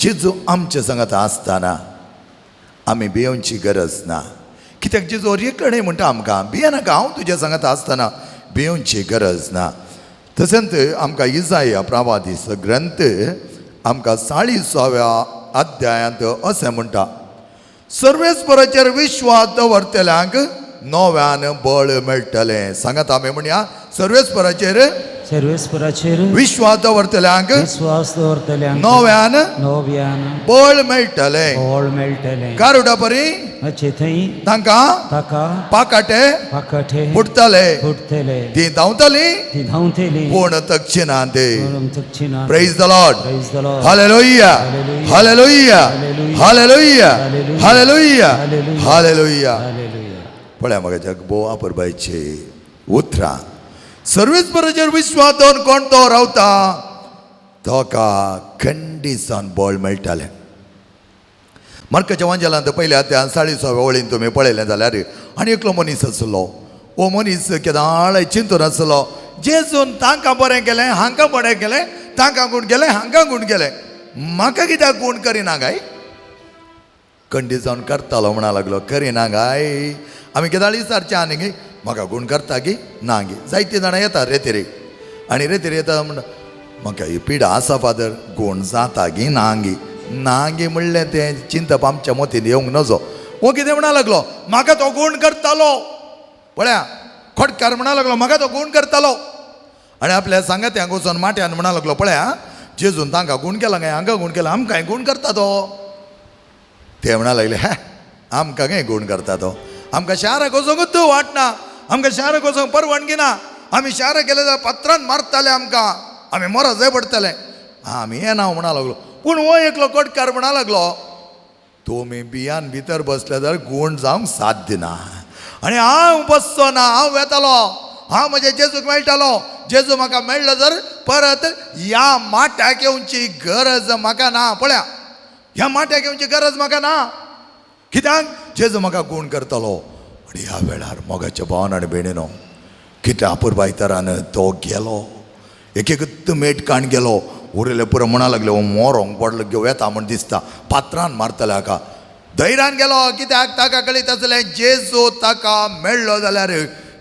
जेजू आमच्या सांगात आसतना आमी भियोवची गरज ना. कित्याक जेजू हर एक कडेन म्हणटा आमकां भियेनाका, हांव तुज्या सांगात आसतना भियोवची गरज ना. तशेंच आमकां इजाया प्रवादीस ग्रंथ आमकां 40व्या अध्यायांत अशें म्हणटा, सर्वेस्पराचेर विश्वास दवरतल्यांक नव्यान बळ मेळटलें. सांगात आमी म्हणया, सर्वेस्पराचेर सर्वेस्पराचेर विश्वास दवरतल्यांक विश्वास दवरतल्यांक नव्यान नव्यान बळ मेळटलें. बळ मेळटलें. गारुडा परी मातशें थंय तांकां ताका पाकाटे पाकाटे फुटतले, फुटतले, ती धांवतली ती धांवतली पूण तक्षिणा ते. पूण तक्षिणा. Praise the Lord. Praise the Lord. Hallelujah. Hallelujah. Hallelujah. Hallelujah. Hallelujah. Hallelujah. Hallelujah. Hallelujah. पळया म्हाका जग भोव अपुरबायची उतरां. सर्वेस्पराचेर विश्वास दवरून कोण तो रावता ताका खंडीसान बळ मेळटालें. मार्काच्या वांजेलांत पयल्या त्या 40व्या वळीन तुमी पळयलें जाल्यार आनी एकलो मनीस आसलो. हो मनीस केदाळ चिंतून आसलो, जेजून तांकां बरें केलें, हांकां बरें केलें, तांकां गूण केलें, हांकां गूण केलें, म्हाका कित्याक गूण करिना काय? कंडी जावन करतालो म्हणा लागलो, करिना काय? आमी केदाळ विचारचें आनी गी म्हाका गूण करता की ना गी? जायतीं जाणां येता रेतेरी आनी रेतेरी येता म्हणटा म्हाका ही पिडा आसा फादर, गूण जाता गी ना गी? ना गी म्हणलें तें चिंतप आमच्या मतीन येवंक नजो. हो कितें म्हणा लागलो, म्हाका तो गूण करतालो. पळया खोटकार म्हणा लागलो, म्हाका तो गूण करतालो. आनी आपल्या सांगात्यांक वचून माट्यान म्हणा लागलो, पळया जेजून तांकां गूण केला काय हांकां गूण केला, आमकांय गूण करता तो. ते म्हणा लागले, हे आमकां काय गूण करता तो, आमकां शाराक वचोंकूच वाट ना, आमकां शाराक वचोंक परवानगी ना, आमी शाराक गेले जाल्यार पत्रान मारताले आमकां, आमी मरत जाय पडटले, आमी येना म्हणा लागलो. पूण हो एकलो कोटकार म्हणा लागलो, तुमी बियान भितर बसले जाल्यार गूण जावंक साध्य ना, आनी हांव बसचो ना, हांव वेतालो, हांव म्हज्या जेजूक मेळटालो, जेजू म्हाका मेळ्ळो जर परत ह्या माट्याक येवची गरज म्हाका ना. पळया ह्या माट्याक येवची गरज म्हाका ना, कित्याक जेजू म्हाका गूण करतलो. आनी ह्या वेळार मोगाच्या भावान आनी भयणीनो कितल्या अपुरबाय तरान तो गेलो, एक एकूच मेट काण गेलो. उरयले पुरो म्हणा लागले, हो मोरोंक पडलो घेवं येता म्हण दिसता, पात्रान मारतले हाका. धैर्यान गेलो, कित्याक ताका कळीत आसलें जेजू ताका मेळ्ळो जाल्यार,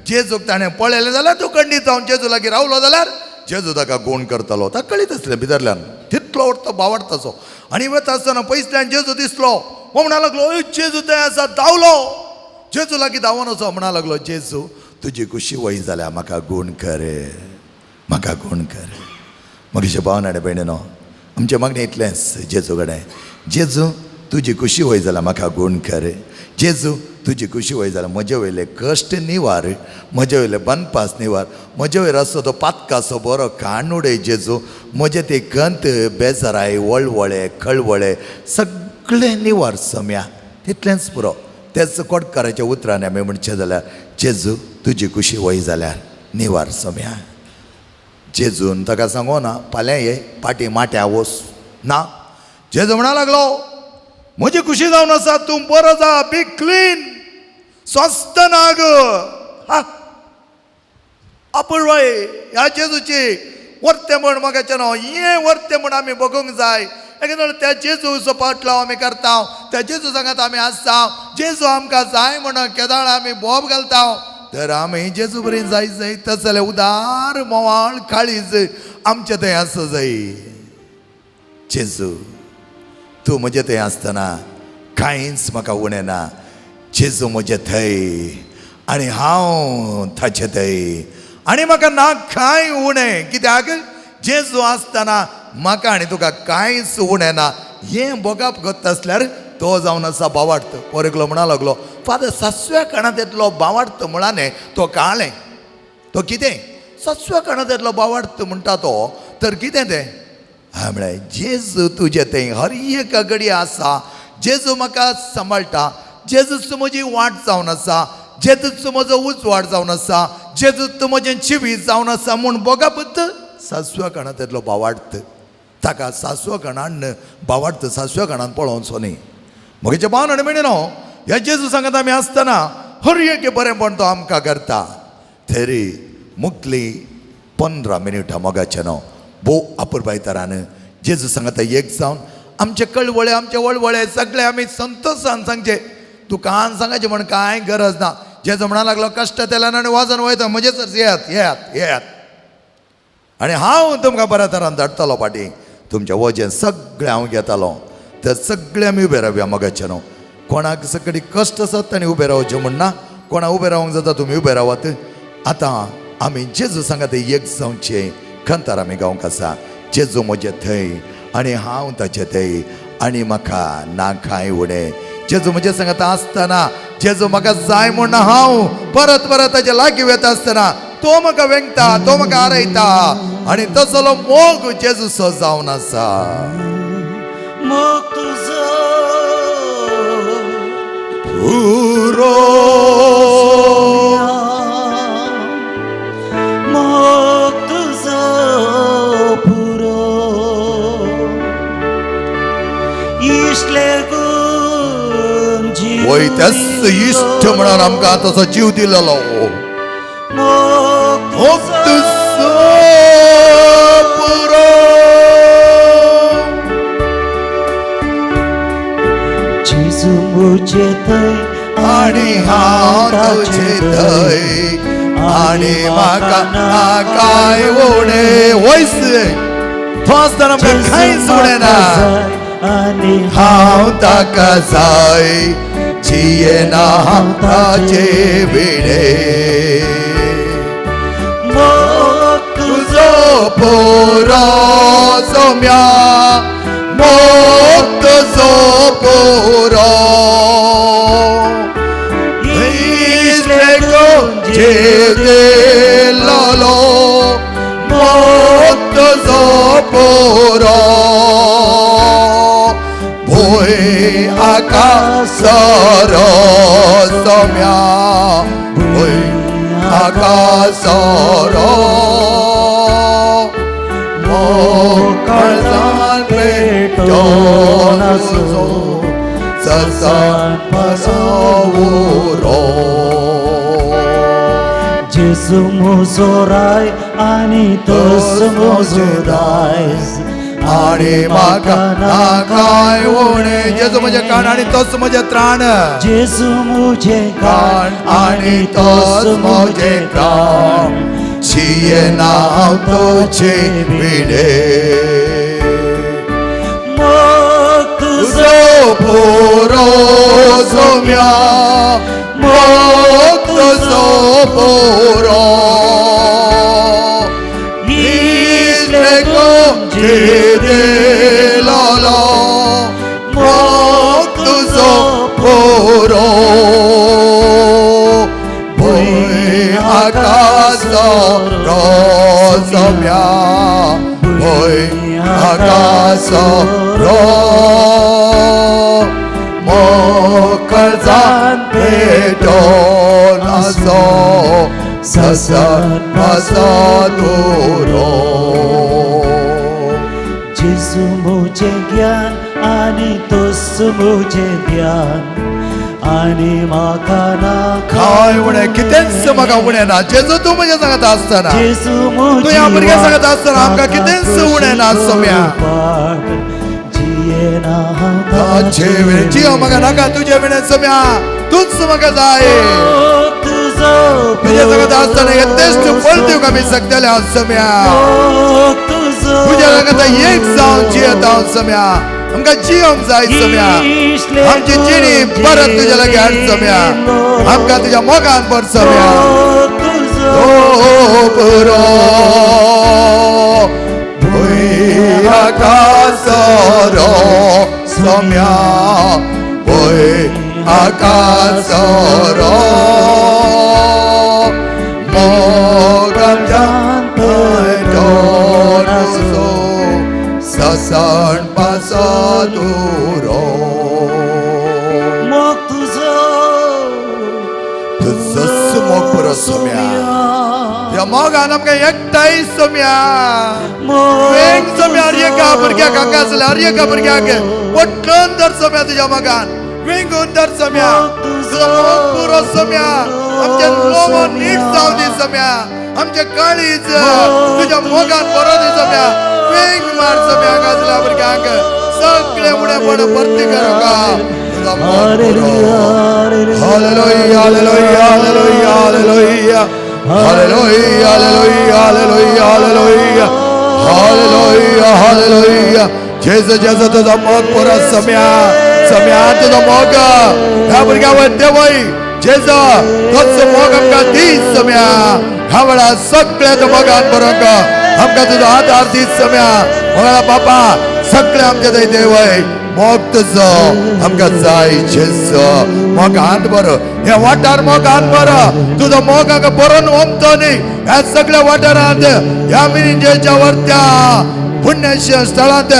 जेजूक ताणें पळयलें जाल्यार, तूं खंडीत जावन जेजू लागीं रावलो जाल्यार जेजू ताका गूण करतलो. ताका कळीत आसलें भितरल्यान, तितलो तो बावडतासो. आनी वता आसतना पयसल्यान जेजू दिसलो, हो म्हणा लागलो, ओय जेजू थंय आसा, धांवलो जेजू लागीं धांवन वचो. म्हणा लागलो, जेजू तुजी खुशी वय जाल्यार म्हाका गूण कर, म्हाका गूण कर. म्हज्या भावन आनी भयणीनो आमचें मागणें इतलेंच जेजू कडेन, जेजू तुजी खुशी वय जाल्यार म्हाका गूण कर, जेजू तुजी खुशी वय जाल्यार म्हजे वयले कश्ट निवार, म्हजे वयले बनपास निवार, म्हजे वयर आसतो तो पातकाचो बरो काण उडय जेजू, म्हजे ते खंत बेजाराय वळवळे खळवळे सगळे निवार सम्या. तितलेंच पुरो. तेच कोटकाराच्या उतरांनी आमी म्हणचें जाल्यार, जेजू तुजी खुशी वय जाल्यार निवार सम्या. जेजून ताका सांगो ना फाल्यां ये पाटी माट्या वस ना. जेजू म्हणा लागलो, म्हजी खुशी जावन आसा, तूं बरो जा, बी क्लीन, स्वस्थ ना ग. हा अपुरबाय ह्या जेजूची वर्तें म्हण म्हाका न्हू, हें वर्तें म्हण आमी बगूंक जाय. एक त्या जेजूचो पाटलाव आमी करता, त्या जेजू सांगात आमी आसता, जेजू आमकां जाय म्हणून केदाळ आमी बोब घालता, तर आमी जेजू बरें जाय जाय तस जाल्यार उदार मोवाळ काळीज आमचें थंय आसा जाय. जेजू तूं म्हजें थंय आसतना कांयच म्हाका उणें ना, जेजू म्हजें थंय आनी हांव ताचे थंय, आनी म्हाका ना कांय उणें, कित्याक जेजू आसतना म्हाका आनी तुका कांयच उणें ना. हें भोगप गत आसल्यार तो जावन आसा बावार्थ. पोर एकलो म्हणा लागलो, फादर सासव्या काणांत येतलो बावार्थ म्हणा न्ही, तो काळें तो कितें सासव्या काणांत येतलो बावार्थ म्हणटा तो, तर कितें तें? हांवें म्हळें, जेजू तुजें थंय हर एक घडी आसा, जेजू म्हाका सांबाळटा, जेजूच म्हजी वाट जावन आसा, जेजूच म्हजो उजवाड जावन आसा, जेजूच म्हजें जिवीत जावन आसा म्हूण भोगप सासव्या काणांत येतलो बावार्थ. ताका सासव्या कणान बावार्थ सासव्या कणान पळोवचो न्ही. म्हगेच्या भावन आनी भयणीनो ह्या जेजू सांगत आमी आसतना हर एक बरेंपण तो आमकां करता. तरी मुखली 15 मिनटां मोगाचें न्हू भोव अपुरबाय तरान जेजू सांगता एक जावन आमचे कळवळे आमचे वळवळे सगळे आमी संतोशान सांगचे. तुका सांगायचे म्हण कांय गरज ना. जेजू म्हणा लागलो कश्ट तेल्यान आनी वजन वयता म्हजे सर येयात येयात येयात आनी हांव तुमकां बऱ्या तरान धाडटलो फाटीं. तुमचें वजें सगळें हांव घेतालो. तर सगळे आमी उबे रावया मोगाचे न्हू. कोणाक सगळी कश्ट आसात ताणें उबे रावचें म्हण ना. कोणा उबे रावंक जाता तुमी उबे रावात. आतां आमी जेजू सांगात एक जावचें खंतार आमी गावंक आसा. जेजू म्हजे थंय आनी हांव ताचे थंय आनी म्हाका ना कांय उणें. जेजू म्हजे सांगात आसतना जेजू म्हाका जाय म्हूण हांव परत परत ताच्या लागीं वता आसतना तो म्हाका वेंगता, तो म्हाका आरयता आनी तसलो मोग जेजूचो जावन आसा. मोग तुजो पुरो, मोग तुजो पुरो, इश्ले गुण जीव वय त्याच इश्ट म्हणून आमकां तसो जीव दिलेलो. मोग तुजो पुरो, जेजू म्हजे थंय आनी हांव तुजे थंय आनी म्हाका ना कांय उणें. वयस तो आसतना आमकां कांयच उणें ना. आनी हांव ताका जाय जियेना हांव ताचे विणें. मोग तुजो पुरो सोम्या, मोग तुजो पुरो, इश्ले जीव दिलोलो, मोग तुजो पुरो, भूंय आकाशार सोम्या, भूंय आकाशार मोकळसान पेटोन तुजो ससान पसावरो. जेजू म्हजो राय आनी तोच म्हजो दायज आनी म्हाका ना कांय उणें. जेजू म्हजें काण आनी तोच म्हजें त्राण, जेजू म्हजें काण आनी तोच म्हजें त्राण, जियेना हांव तुजे विणें. मोग तुजो तुजो पुरो सोम्या, मोग तुजो पुरो, इश्ले जीव दिलोलो, मोग तुजो पुरो, भूंय आकाशार सोम्या, भूंय आकाशार मोकळसान पेटोन आसो ससन पसादुरो. जेजू म्हजें ज्ञान आनी तोच म्हजें ध्यान आनी म्हाका ना कांय उणें, कितेंच म्हाका उणें ना. जेजू तूं म्हज्या सांगात आसतना, जेजू म्हजी तूं ह्या भुरग्या सांगात आसतना आमकां कितेंच उणें ना सोम्या. पाट जियेना हांव ताचे विणें जियो म्हाका नाका तुजे विणें सोम्या, तूंच म्हाका जाय. तुजो तुज्या सांगात आसतना येतेश्ट फळ दिवंक आमी शकतले हांव सोम्या. तुजो तुज्या सांगात एक जावन जियेता हांव सोम्या. आमकां जियोंक जाय सोम्या. आमची जिणी परत तुज्या लागीं हाड सोम्या. आमकां तुज्या मोगान भर सोम्या. तुजो पुरो भूंय आकाशार सोम्या, भूंय आकाशार मोगाच्यान पेटोन तुजो ससन पासादुरो. मोग तुजो तुजोच मोग पुरो सोम्या. ह्या मोगान आमकां एकठांय सोम्या. वेंग सोम्या हर एका भुरग्याक हांगा आसल्या हर एका भुरग्याक पटकन धर सोम्या तुज्या मोगान, वेंगून धर सोम्या. तुजो मोग पुरो सोम्या. आमचें लोमो नीट जावं दी सोम्या. आमचें काळीज तुज्या मोगान बरो दी सोम्या. वेंग मार सोम्या हांगा आसल्या भुरग्यांक. सगळे उणेपण भरती करूंक तुजो मोग पुरो. Hallelujah, hallelujah, hallelujah, hallelujah. Hallelujah, hallelujah, hallelujah, hallelujah. Hallelujah, hallelujah. जेजू जेजू तुजो मोग पुरो सम्या सम्या तुजो मोग ह्या भुरग्या देवय जेजू तोच मोग आमकां दी सम्या. ह्या वेळार सगळ्या तुज्या मोगान बरोवंक आमकां तुजो आदार दीत सम्या. मोगाळा बापा सगळे आमच्या थंय देवय मोग तुजो आमकां जाय जेजू. मोग हात बरो ह्या वाठार मोग हात बरो तुजो मोग हांगा बरोवन ओमतो न्ही. ह्या सगळ्या वाठारांत ह्या मिनिंजेच्या वरत्या पुण्य स्थळांत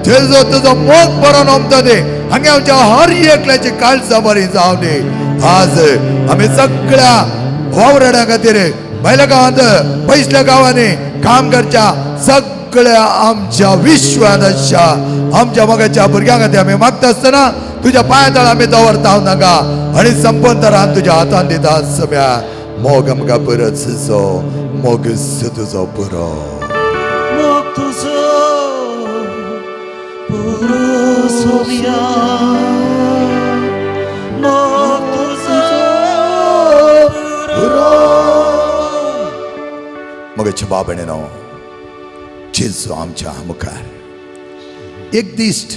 जेजू तुजो मोग बरोवन ओमतो न्ही. हांगा आमच्या हर एकल्याची काळजां बरी जावं दी. आज आमी सगळ्या वावराड्यां खातीर भायल्या गांवांत पयसल्या गांवांनी काम करच्या सगळ्या आमच्या विश्वात आसच्या आमच्या मोगाच्या भुरग्यां खातीर आमी मागता आसतना तुज्या पांया तळा आमी दवरता नाका आनी संपंतरान तुज्या हातान दिता सम्या. मोग आमकां पुरो तुजो मोग तुजो पुरो. मोग तुजो पुरो सोम्या, मोग तुजो पुरो. मोगाच्या बाबणेनो जेजू आमच्या मुखार एक दिश्ट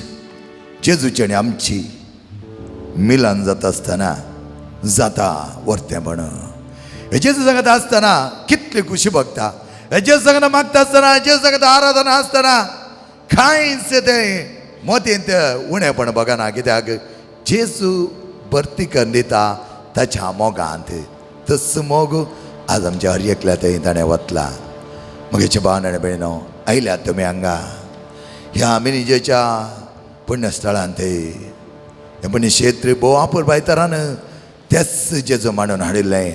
जेजूची आनी आमची मिलन जाता आसतना जाता वर्तेपण. हे जेजू सांगता आसतना कितली खुशी भोगता. हे जेजू सांगता मागता आसतना जेजू सांगता आराधना आसतना कांयच तें मोतींत उणेपण बगना. कित्याक जेजू भरती करून दिता ताच्या मोगांत. तस मोग आज आमच्या हर एकल्या थंय ताणें वतला. म्हगेचे भाव आनी भयणो आयल्यात तुमी हांगा ह्या मिनिजेच्या पुण्यस्थळांत. हें पुण्यक्षेत्र भोव अपुरबाय तरान तेच जेजू मांडून हाडिल्लें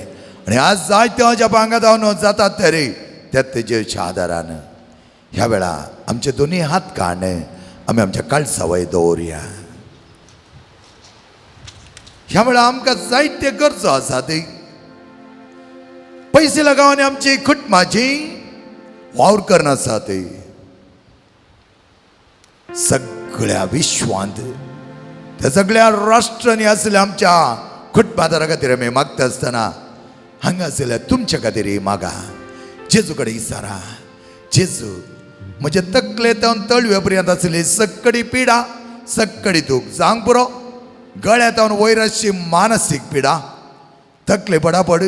आनी आज जायत्यो ज्या हांगा जावन जातात तरी त्याच जेजूच्या आदारान ह्या वेळा आमचे दोनूय हात काण आमी आमच्या काळसा वयर दवरुया. ह्या वेळा आमकां जायते गरजो आसात. पयशे गांवांनी आमची कुटुंबाची वावर करनासात. सगळ्या विश्वांत त्या सगळ्या राष्ट्रांनी आसल्या आमच्या कुटुंबादारा खातीर आमी मागता आसतना हांगा आसल्या तुमच्या खातीर मागा. जेजू कडेन इसारा जेजू म्हजे तकले तावन तळवे पर्यंत आसली सगळी पिडा सगळी दूख जावंक पुरो. गळ्या तावन वयर आसची मानसीक पिडा तकले पडापड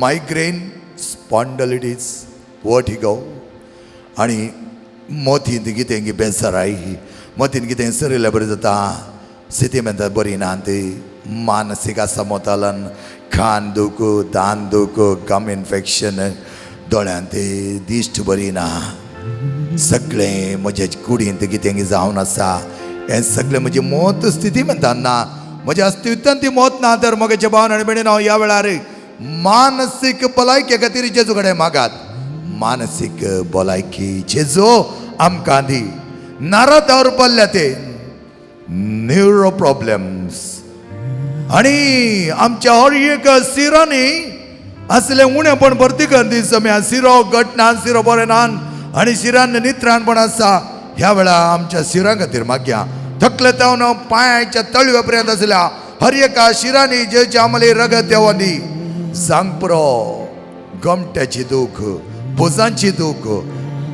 मायग्रेन स्पॉन्डलिटीस वर्टिगो आनी मोतींत कितें बेजाराय मोतींत कितें सरिल्ल्या बरें जाता स्थिती म्हणटा बरी ना ती मानसीक असमतोलन खान दूख दान दूख गम इन्फेक्शन दोळ्यांत दिश्ट बरी ना सगळें म्हज्या कुडींत कितें जावन आसा हें सगळें म्हजी मौत स्थिती म्हणटा ना म्हज्या अस्तित्वान ती मौत ना. तर म्हगेचे भावन आनी भयणीन हांव ह्या वेळार मानसीक भलायके खातीर जेजू कडेन मागात. मानसीक भलायकी जेजू आमकां दी. नारादावर पडल्या ते न्युरो प्रॉब्लेम्स आनी आमच्या हर एक सिरांनी असलें उणेपण भरती करून दी सम्या. सिरो घट ना सिरो बरें ना आनी शिरान नित्राणपण आसा. ह्या वेळा आमच्या शिरां खातीर मागया. थकले तावन पांयाच्या तळव्या पर्यंत आसल्या हर एका शिरांनी जेचे आमले रगत देवा दी. सांग पुरो गमट्याची दूख भुजांची दूख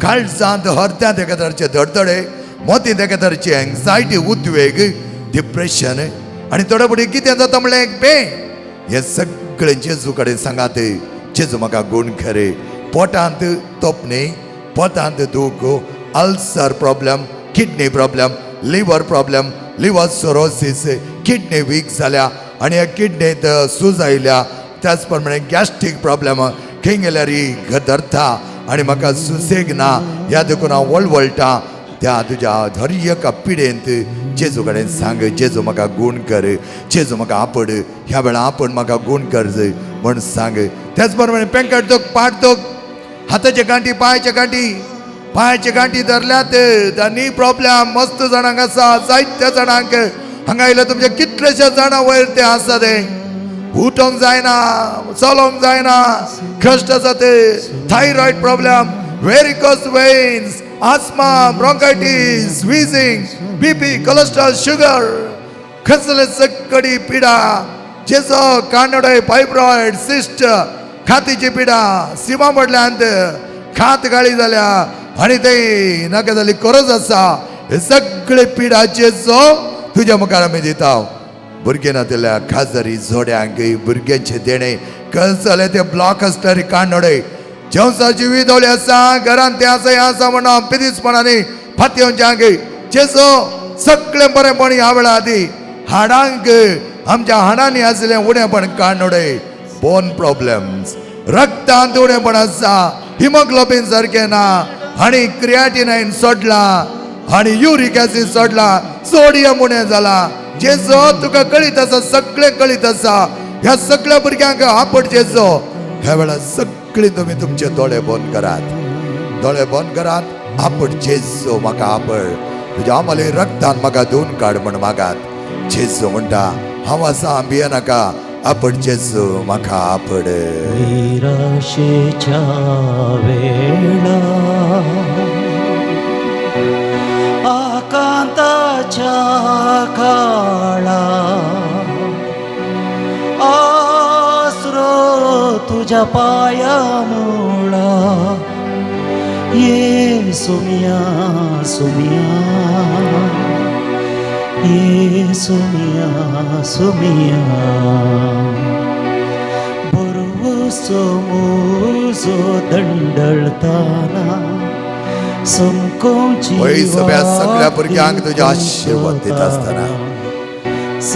काळजांत हरत्यांत एका तरेचे धडधडे मोतींत एका तरेची एन्जायटी उद्वेग डिप्रेशन आनी थोडे फुडें कितें जाता म्हणल्यार एक बे हें सगळें जेजू कडेन सांगात. जेजू म्हाका गूण खरे. पोटांत तोपणी पोटांत दूख ulcer problem kidney problem liver problem liver cirrhosis kidney weak जाल्या आनी ह्या किडनीत सूज आयल्या. त्याच प्रमाणे गॅस्ट्रीक प्रॉब्लेम खंय गेल्यार धरता आनी म्हाका सुसेग ना ह्या देखून हांव वळवळटा. त्या तुज्या हर एका पिडेंत जेजू कडेन सांग जेजू म्हाका गूण कर जेजू म्हाका आपड ह्या वेळार आपण म्हाका गूण कर म्हण सांग. त्याच प्रमाणे पेंकट दोख पाट दोख हाताचे गांठी पांयाचे गांठी पांयाचे गांठी धरल्यात नी प्रॉब्लेम मस्त जाणांक आसा जायत्या जाणांक हांगा आयल्या तुमच्या कितलेशे जाणां वयर ते आसा ते उठोंक जायना चलोंक जायना कश्ट आसा ते thyroid problem Varicose veins, asthma, bronchitis, wheezing, BP, cholesterol, sugar, कसले सकडी पिडा जेजो कानडे, फायब्रॉइड, सिस्ट, खातीची पिडा, सिमा पडल्यांत, खात गाळी जाल्या आनी ते नाका जाली गरज आसा, हे सगळे पिडा जेजो तुज्या मुखार आमी दिता. भुरगें नातिल्ल्या खाजरी जोड्यांक भुरग्यांचे देणे, कसले ते ब्लॉक आसतरी कानडे, जेवसाची विदोळी आसा, घरान तें आसा हें आसा म्हणून पिदीसपणांनी फातयेवच्यांक जेजो सगळें बरेंपण ह्या वेळार दी. हाडांक, आमच्या हाडांनी आशिल्लें उणेपण काडनोडे, बोन प्रॉब्लम्स, रक्तांत उणेपण आसा, हिमोग्लोबीन सारकें ना आनी क्रियाटिनायन सोडला आनी युरीक एसीड सोडला, सोडियम उणें जाला. जेजो तुका कळीत आसा, सगळें कळीत आसा. ह्या सगळ्या भुरग्यांक आपट जेजो. ह्या वेळार सगळीं तुमी तुमचे दोळे बंद करात, दोळे बंद करात. आपट जेजो, म्हाका आपड, तुज्या आम्हाला रक्तान म्हाका धुवन काड म्हण मागात. जेजो म्हणटा, हांव आसा, भिये नाका. आपड जेजो, म्हाका आपड. निराशेच्या वेळा, आकांताच्या काळा, आसरो तुझ्या पायामुळा, ये सोमिया सोमिया, ये सोमिया सोमिया. बरवसो मुजो दंडळताना समकोवची होय सगळ्या सगळ्या भुरग्यांक तुजे आशीर्वाद दिता आसतना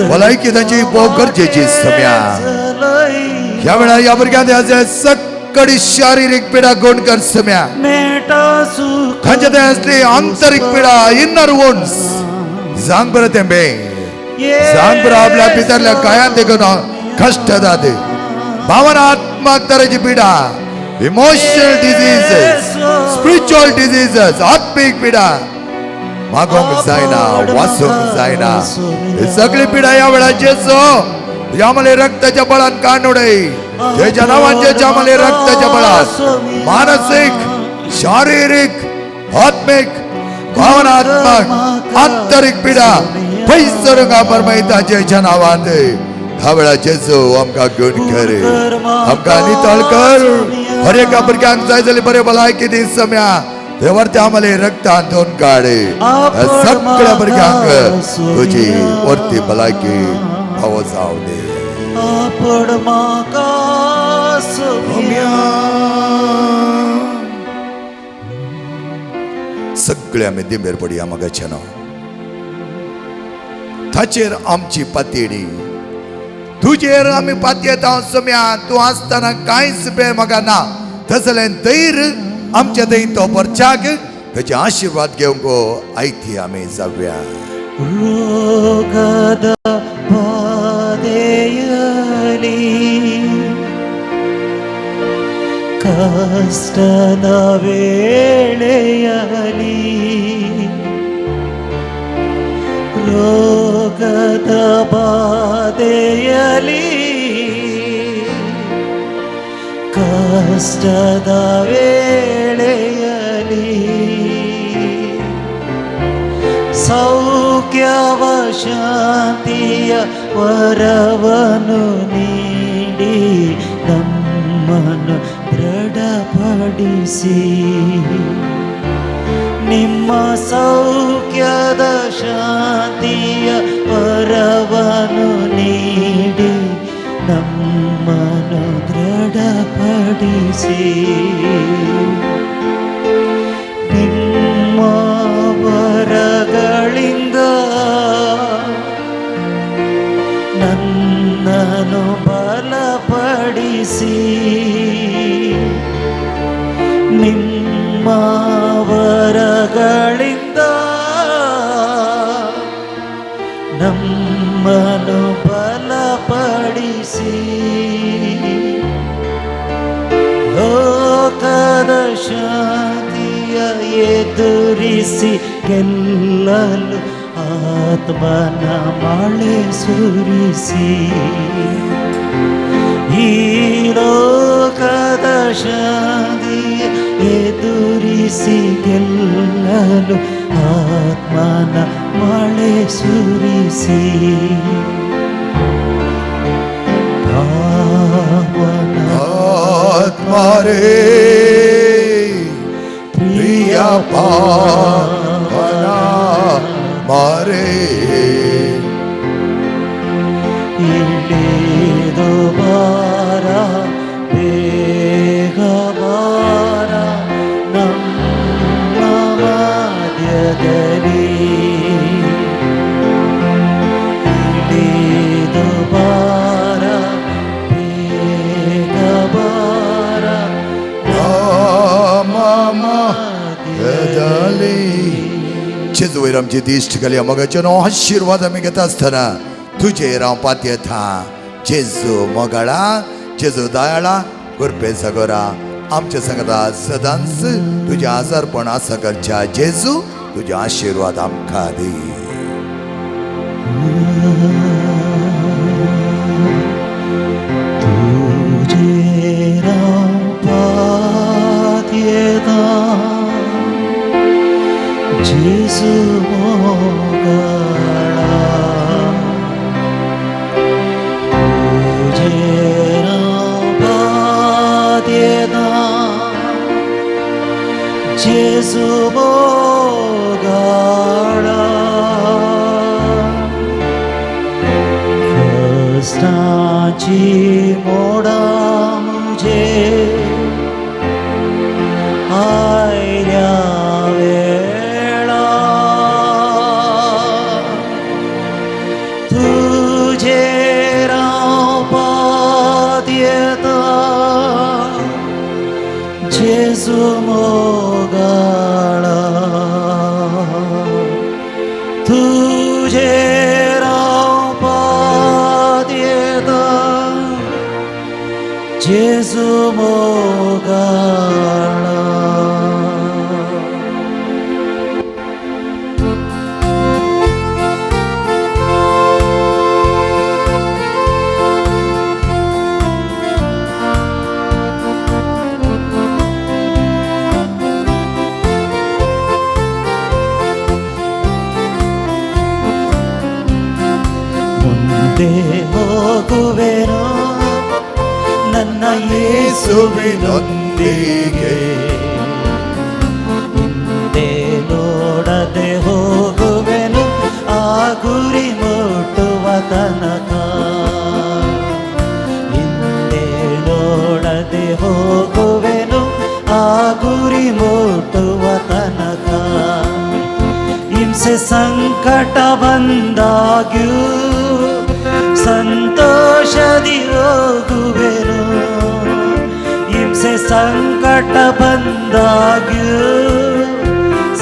भलायकी तांची भोव गरजेची सम्या. ह्या वेळार ह्या भुरग्यांक सगळी शारिरीक पिडा गुण कर सम्या. तांचे थंय आसली आंतरीक पिडा, इनर वुंड्स, सांग बरं तें बे, सांग बरं. आपल्या भितरल्या कायान देखून कश्ट जाते, भावनात्मक तरेची पिडा, इमोशनल डिझिजेस, स्पिरिच्युअल डिझिजेस, आत्मिक पिडा, मागोंक जायना, वाचूंक जायना, ही सगळी पिडा ह्या वेळार जेजो ह्या मले रक्ताच्या बळान काढून, ज्याच्या नावान, ज्याच्या मले रक्ताच्या बळान मानसिक, शारीरिक, आत्मिक, भावनात्मक, आंतरिक पिडा पयस करूंक परमायता जेच्या नावान. ह्या वेळार जेजू आमकां गुण कर, आमकां नितळ कर. हर एका भुरग्यांक जाय जाल्यार बरे भलायकी दी सम्या. देवर ते आम्हाला रक्तान धुवन काडे. ह्या सगळ्या भुरग्यांक तुजी वरती भलायकी फावो जावं दे. आपड म्हाका सोमिया. सगळे आमी दिंबेर पडया. मगाचे नांव ताचेर आमची पातयेणी, तुजेर आमी पातयेता सम्या. तूं आसतना कांयच बे म्हाका ना. तसलें धैर्य आमच्या थंय तो परच्याक ताचे आशिर्वाद घेवंक आयती आमी जावया. ರೋಗದ ಬಾಧೆಯಲಿ, ಕಷ್ಟದ ವೇಳೆಯಲಿ, ರೋಗದ ಬಾಧೆಯಲಿ, ಕಷ್ಟದ ವೇಳೆಯಲಿ, ಸೌಖ್ಯವ ಶಾಂತಿಯ ವರವನು ನೀಡಿ ನಮ್ಮನ್ನು ದೃಢಪಡಿಸಿ. ನಿಮ್ಮ ಸೌಖ್ಯದ ಶಾಂತಿಯ ವರವನು ನೀಡಿ ನಮ್ಮನ್ನು ದೃಢಪಡಿಸಿ. ನಿಮ್ಮ ವರಗಳಿಂದ ನನ್ನನ್ನು ಬಲಪಡಿಸಿ. ನಿಮ್ಮ ವರಗಳಿಂದ ನಮ್ಮನ್ನು ಬಲಪಡಿಸಿ. ಲೋಕದ ಶಾಂತಿಯ ಎದುರಿಸಿ ಗೆಲ್ಲಲು ಆತ್ಮನ ಮಳೆ ಸುರಿಸಿ. ಈ ಲೋಕದ ಶಾಂತಿಯ ಎದುರಿಸಿ ಎದುರಿಸಿ ಗೆಲ್ಲಲು ಆತ್ಮನ ಮಳೆ ಸುರಿಸಿ. ಪಾವನ ಆತ್ಮರೇ ಪ್ರಿಯ ಪಾವನ ಮಾರೇ ಇಳಿದು ಬಾರ ಬೇಗ ಬಾರ ನಮ್ಮ ಮಧ್ಯದಲ್ಲಿ. ಇಳಿದು ಬಾರ ಬೇಗ ಬಾರ मध्यದಲ್ಲಿ. जेजू वयर आमची दिश्ट घाली, मोगाचे आशीर्वाद आमी घेता आसतना तुजेर हांव पातयेता. जेजू मोगाळा, जेजू दयाळा, कृपे सागोरा आमच्या संगता सदांच तुजें आजारपण आसा करच्या. जेजू तुजे आशीर्वाद आमकां दी. तुजेर हांव पातयेता जेजू मोगाळा. तुजेर हांव पातयेता जेजू मोगाळा. कश्टाची मोडां म्हजे आयल्या वेळा तुजेर हांव पातयेता जेजू मोगाळा. तुजेर हांव पातयेता जेजू मोगाळा. ಮುಂದೆ ಹೋಗುವೆನು ನನ್ನ ಯೇಸುವಿನೊಂದಿಗೆ, ಹಿಂದೆ ನೋಡದೆ ಹೋಗುವೆನು ಆ ಗುರಿ ಮುಟ್ಟುವ ತನಕ. ಹಿಂದೆ ನೋಡದೆ ಹೋಗುವೆನು ಆ ಗುರಿ ಮುಟ್ಟುವ ತನಕ. ಹಿಂಸೆ ಸಂಕಟ ಬಂದಾಗ್ಯೂ ಸಂತೋಷದಿ ಹೋಗುವೆನು. ಹಿಂಸೆ ಸಂಕಟ ಬಂದಾಗ್ಯೂ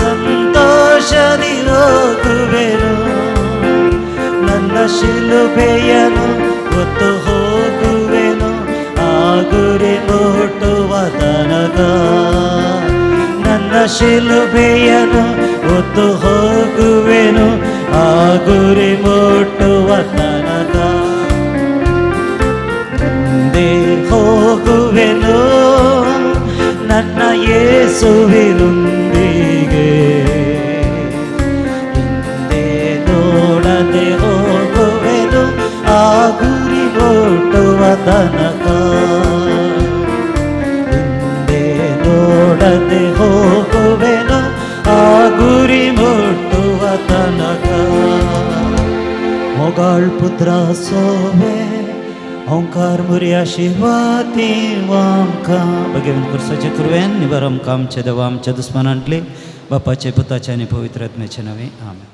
ಸಂತೋಷದಿ ಹೋಗುವೆನು. ನನ್ನ ಶಿಲುಬೆಯನ್ನು ಹೊತ್ತು ಹೋಗುವೆನು ಆ ಗುರಿ ಮುಟ್ಟುವ ತನಕ. ನನ್ನ ಶಿಲುಬೆಯನ್ನು ಹೊತ್ತು ಹೋಗುವೆನು ಆ ಗುರಿ ಮುಟ್ಟುವ ತನಕ. ಮುಂದೆ ಹೋಗುವೆನು ನನ್ನ ಯೇಸುವಿನೊಂದಿಗೆ. ಹಿಂದೆ ನೋಡದೆ ಹೋಗುವೆನು ಆ ಗುರಿ ಮುಟ್ಟುವ ತನಕ. ಹಿಂದೆ ನೋಡದೆ ಹೋಗುವೆನು ಆ ಗುರಿ ಮುಟ್ಟುವ ತನಕ. ಮೊಗಾಳ್ ಪುತ್ರ ಸೋವೆ ಓಂಕಾರ ಮುರಿ आशीर्वादी वामकां भगवंत कुर्साचे कुरवेन निबर आमकां आमचे देवा आमच्या दुस्मानांतली बापाचे पुताचे आनी पवित्र आत्म्याचे नांवे आमेन.